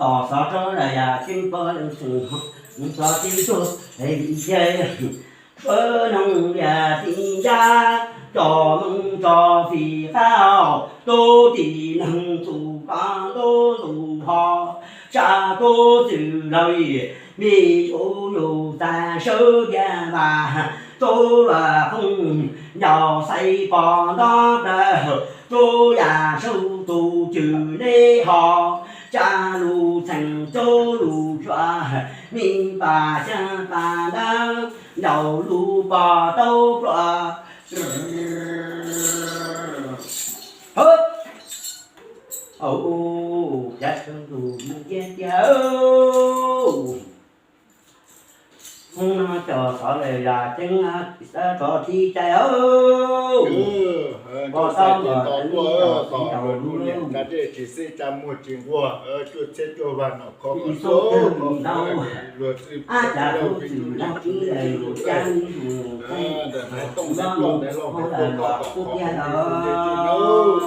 Tom xov rov los yog ceeb pob leej txwm txog tib tug es vim tiag, suav noog yog tib ncab cov moos tso fim qab, tub tib neeg tus koj ntuj tus ho, tsa tub txwm laug yim me yuav yus txav sawv tiag mas, tub luag qoob ncaus xaiv pos ntob plaws, tub yam saub tus cwm neb ho, tsa lus txheem tub lus tsua, me pas xyaa pas ntab, ncaus lub pos taub pluas. Hawb, au, cav tshaj lus mus tiag tiag. Hnub no cov xov lawm yog ceeb, xav rov tib cai. Pos taub pluas, tsis xij tsa muag tsis nquag, cuaj txhiab cuaj vaj no kho kho luag txwj ab, cas lub txwm laj tib lawm yus cab ib zus ntawm Hmoob Lauj Hmoob Lauj Hmoob tiag los.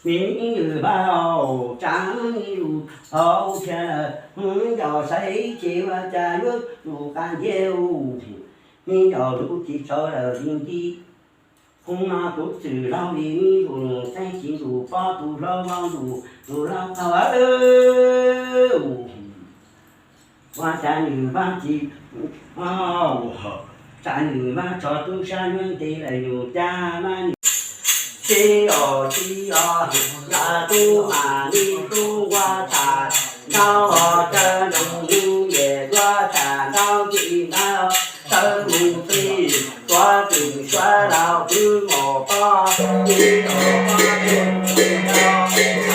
Me yws Vaj Lauj, tsav ib zus hauv thiab lawm, Hmoob ncaus saib ces ua cas yuav tus qab ntiag, me ncaus lub tsis tshauv lawm li nti. Hmoob no kuv txwm laug li ib zus xeeb tsis zus pob tus hlob vauv zus tus hlob qaug. Ua cas nws vaj tsis, tsam nws vaj tso tub sab nyob ntev lawm yus cab mas nws tsis os tsis os, yog tub mas nws tub ua tag ntaub, caw nroog nws yem ua tag ntaub tsis ntaub, sawv mus txij tuav txwm suav laug twb mus pob, tsis os pob tsis os. Tsis os tsis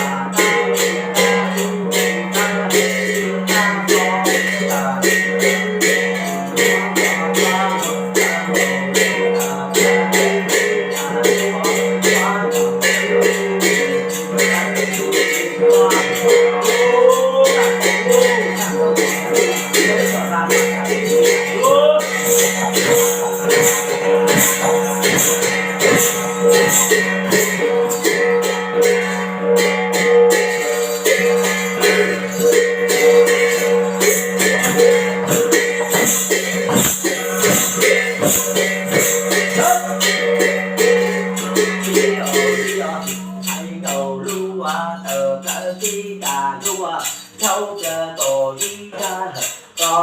os, hais nkaus lub tawm plaws tib ntas ntuj, dhau plaws tom ib zaj ko,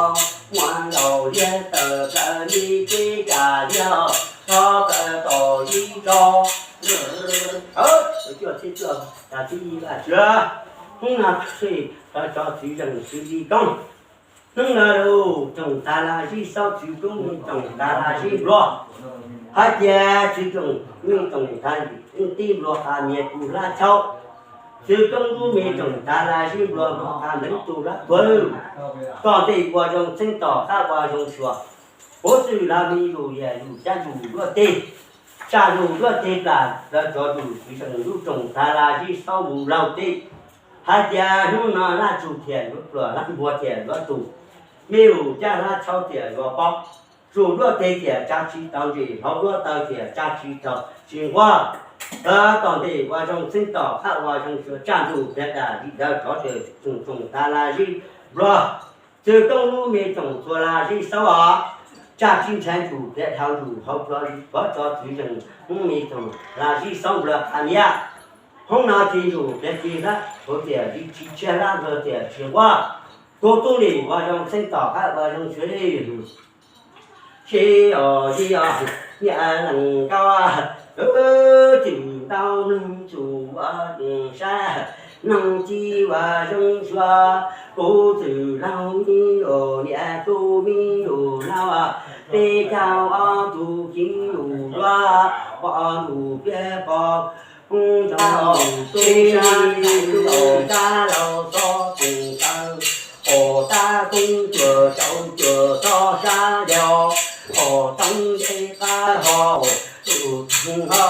muaj nkaus liag tawm plaws li tib ntas liag, dhau plaws tom ib zog. Cuaj txhiab cuaj, tas tib vaj tswv, hnub no seb tau tso txiv zeem txiv li koob. Hnub no lus tsoom tag las zib xaub, txiv koob me tsoom tag las zib nplua, hais tias txiv koob me tsoom tag tib nplua qas nias tus hlab tshauj, txiv koob lub me tsoom tag las zib nplua nplua qas ntev tus hlab tuag. Tom ntej ua zoo txheeb tom qab ua zoo suav, puv txwm laug me zus yam zus cab zus luaj teg, tsa zus luaj teg plas lawv tso zus txiv zeem lub tsoom tag las zib xaub mus laug teb. Hais tias hnub no laj tsum thiam yuav pluas, laj npua thiam yuav tus, me zus cab hlab tshauj thiam yuav pob, zus luaj teg thiam tsa tsis tau ntses, hauv luaj taw thiam tsa tsis tau tsis nquag. Lawv tom ntej ua zoo txheeb tom qab ua zoo suav, tsa zus pliag dam li ntawd rov tes tsoom tsoom tag las zib nplua, txiv koob lub me tsoom txhua las zib xaub os, tsa tsis ntshai zus pliag dhau zus hauv pluas, puv tso txiv zeem lub me tsoom las zib xaub nplua qas nias. Hnub no tsis zus pliag tsis hlab, puv tiam li tsis tshiab hlab nplua tiam tsis nquag. Kuv tub nim ua zoo txheeb tom qab ua zoo suav li. Tsis os tsis os, niam leej nkauj, txwm ntau neeg tsum ua sab, neeg tsis ua zoo suav, kuv txwm laug me zus niam kuv me zus laug, peb caug ob tug kiv zus luaj, pom zus piab pom, ntsoov tus sab li tus sab laug txhob txeem taw, pom tab koob cuag tsaus cuag txog sab yos, pom toob nce qab ho, tus tug ho,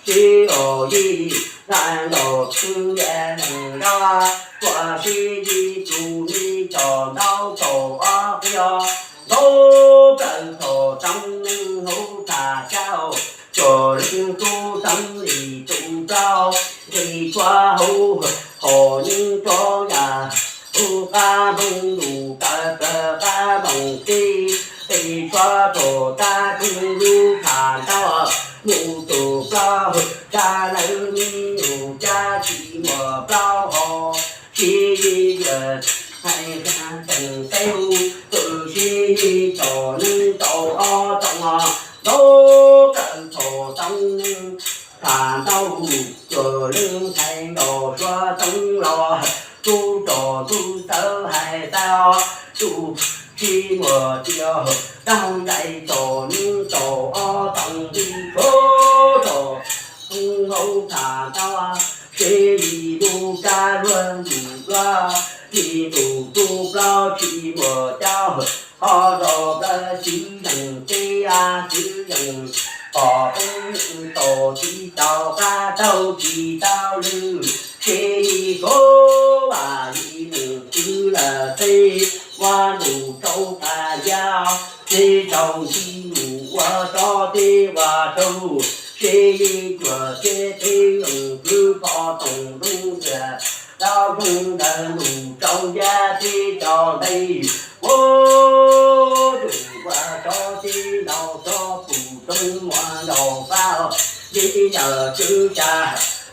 tsis os yij, nta ntaus txwv yam neeg nrog, tuaj sib yig tus me tsom ntaub tsaus ob qho, ntaub plaws thaum tsoov neeg hauv tag caj, tsuas leej tub tsoov li tus rau, nqis tshuaj hauv, hom yeeb rov qab npoo lus kaw plaws qab moos teb, es tshuav thaum tab koob lub tham ntau, mus tus plaub hwm tsa lawv me nyuam cab tsis muaj plaub hau, sib yuav hais teem teb hu, sib tau neeb tau ob too, ntaub plaws thaum toob neeb tham ntau, cuag leej ntxhais ntaus suab toob los, tub rog tub txawv hais tau, tus tsis muaj tiag, tag ntais tau neeb tau ob too li, tsuav tau hauv tham ntau, seb li lub kab luag ntuj luag, li ntuj tub plaub tsis muaj cab, ho rau plaub xwb yeej teb xwb yeej, pom poob tau tsis tau qab taug tsis tau lwm, seb li khuav vam li neeg twg lawm teb, ua ntuj rau qab yaj, teb rau nti mus ua tsob teb ua rau, seb li cuag teb teb yeej kwv pov toom nroo tias, tau zoo ntawd ntuj rau yaj teb rau nti, ua ntuj ua tsob teb ntaus tsob pum roob muaj ntaus fab, li yawm tswv tsa,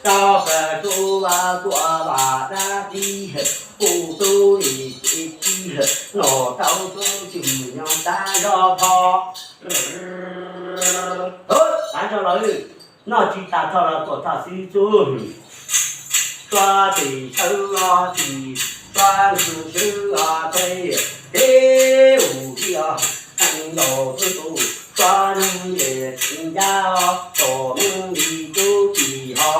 rau kawg tub ua tuaj vam dab tsi, kuv tub li tsis txij, los tau tub tsis nyob tab zog pho. Tav zog los noj tsis tas txog los tuam txog xib txuj, tsuav tis sawv los tis, tsuav ntxwg sawv los teb, teb ua li os, heev nkaus tub tus, tsuav neeg nce tsis ncaj, txom neeg li tub tsis ho,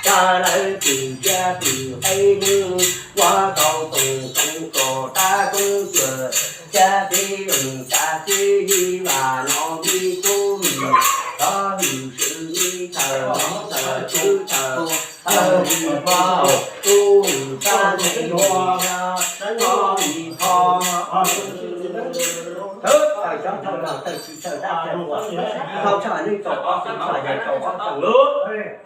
tsa lawv twm cia twm qe neeg, ua tau toom toom kom tab koob cuag, cab teb loos tsa teb li vam no li tub mus, tov hwm swm li thawm hmoob thawm tswv thawm, thawm li pho, tub mus tsa teb ua, tov li pho. Thawm tawm cov thawm los thawm tsis thawm dab thawm ua, thau tshaj neej tau ob txheeb tshaj yawg tau ob txheeb lub.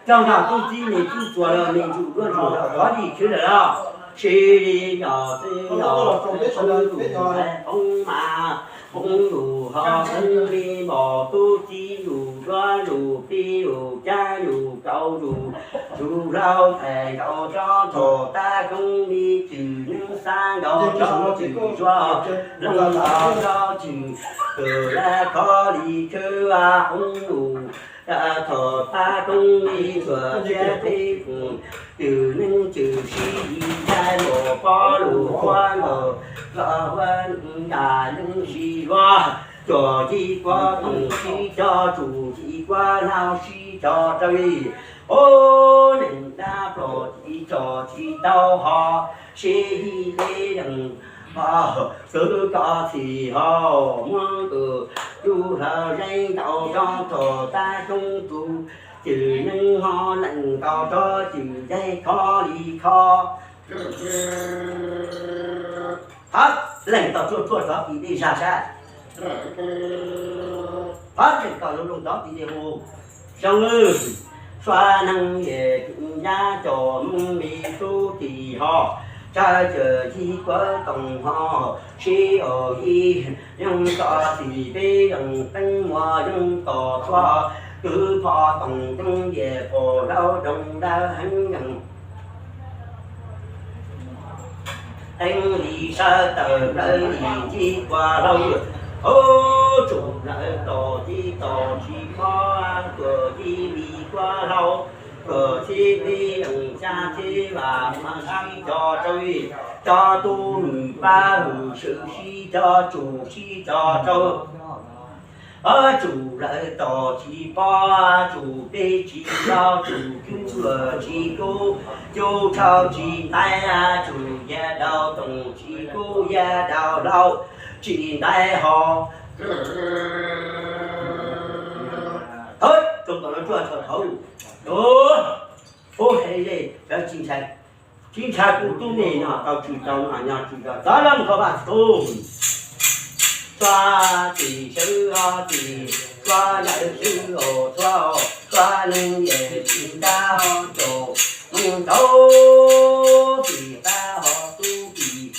Coj nrog tub txib me tub txuas los me ntsuj duab ntsuj ntawm qhov li khwv lawm los, sib li yog txwv los txwv lus hais poob mas, poob lus ho poob li npos tub txib lus duab lus pib lus cab lus kaus lus, tsuj hlau thais nkaus tsob thaum tab koob li cwm neeb xab nkaus tsob cwm zuag, looj nkaus tsob cwm, twm laj khov li khwv ua poob lus, thaum tab koob li tsuas txiab teb, cwm neeb cwm sib yig ntag, lus pob lus huab nkaus, los huab ntas neeb sib yuav, tsuas yig kuab toom sib cog tsum, yig kuab hlau sib cog raws li, ub, neeg dab plos tsis tso tsis tau ho, sib yig deb yeej ho, kwv koj txhim ho, muab kws tsuj hlawv zeeb ntaus tsob thaum tab koob tsuj, cwm neeb ho lees ntaus tsob cwm yaig khov li khov. Hab, lees tau tsuaj tsuaj tsob tis dej zag sab. Hab, lees tau lub looj tsob tis dej hu. Xyoo, sua neeg yej cov Hmoob me tub tis ho, tsawg cawm yig kuab toom ho, sib aus yig yeej koj txhim peb yeej teeb muag yeej tos tuaj, kwv pho toom roob yej pom laub doog dawb heev yeej teeb li sawv tawm lawv li yig kuab hlau, ub, tsum lawv tos tib tos tsis mob, tuam yig li kuab hlau, tuam txhib peb yeej xyab txhib vam mas sib cog raug, cov tub hwm pab hwm swm sib cog tsum sib cog raug. Ob, tsum lawv tos tsis pob, tsum peb tsis laug, tsum cub luag tsis kub, cub tshauj tsis ntaib, tsum yav daus toom tsis kub, yav daus hlau tsis ntaib ho. Thawb, tsoom tau lawv tsuaj thaum hauv, ub, ub, he le, cov tsis ntshai, tsis ntshai kuv tub me no tau tswm tau no nyob tswm tau txov lab mus kho vaj tub. Txua tis sawv ho tis, txua ntawv sawv ho txua, txua neeg yej tsis ntab ho caum, mus ntaus tis qab ho tub tis,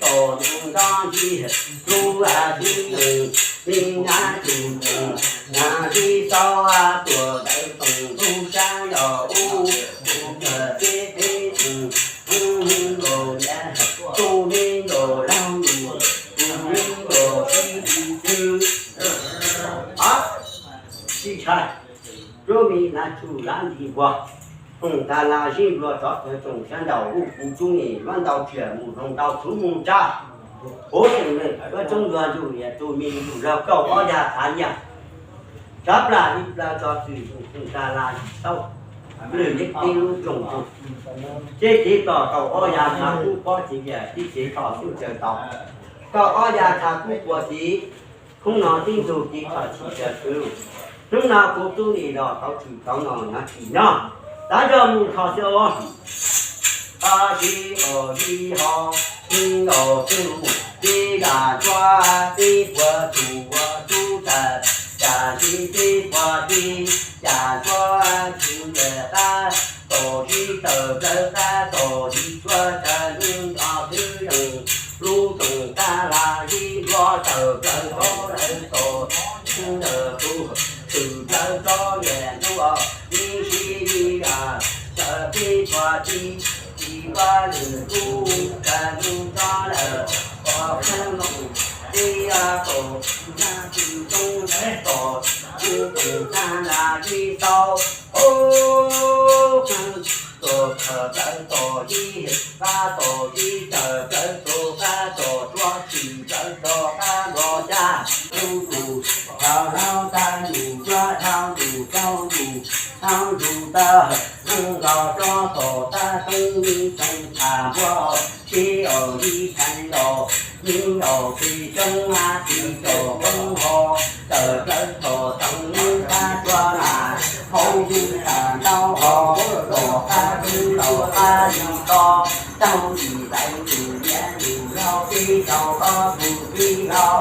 Tau tus nrov ntsis, lub a tib yees, mi na tus yees, na tib tau tuam ntawd toom lub sab yog ub, tus kawm peb peb tus, tus me nyuam laug lus, tus me nyuam sib tus twg. Sib tshais, lub me na tshum lab nti npua, toom tas las zib nplua tsov tawv tsoom sab nraud, ub kuv tub nim luab ntau tsiam mus zoo ntau txhuv mus tsa. Huv tseem lawm, luab tsoob nplua ntsum niam tus me yus laug kaum ob ya khav nyiaj. Tsav plam li plaws tso txwm tus toom tas las zib tauj, lwm yeeb teb lub rooj ntug. Seb kev tom kaum ob ya khav kub pob tsev vias tib cev tom xwb tsaws tau. Kaum ob ya khav kub puas tiv, hnub no tib ntug kev kho tsis tsaws kwv. Hnub no kuv tub nim los tau tshwm tau no nyob tsis nyob, tav nrog mus kho xwb os. Tab sis os yij ho, yij os kuj, tib yam ntsuab tib puas tsuj ua tub tawm, yam tib tib puas tib, yam ntsuab tsis lawm qab, tom zib tawm plawv qab tom zib tsuab tawm yeej yog twb yees, lub toom tas las zib nplua tawm plawv tod lawm tom ntawm tus, tshwm plawv tsob niam ntuj, ib sib ib yam, tawm tib puas tib, tsis ua lwm lub, tawm lub tsob lawm, pos kheej loos, tib yam tom, na tsis toob tom, lub toom tas las zib tau, ub, tom khaws plawv tom zib, qab tom zib tawm plawv tom qab tom tsuab tshwm plawv tom qab nrov caj, lub tus, hauv laub tab nus yuav dhau nus rau nus, hauv nus tawg, neeg los tso tom tab toob li tsoos tham npua, sib os yij tseem los, yij los pes tsoob mas tsis tsom poob ho, tawm plawv tom toov yeej qab tsuab mas, hauv yij tas ntau ho, tom qab tub los qab yij to, tau yim tais yim niam yim laug peb caug ob tug peb laug.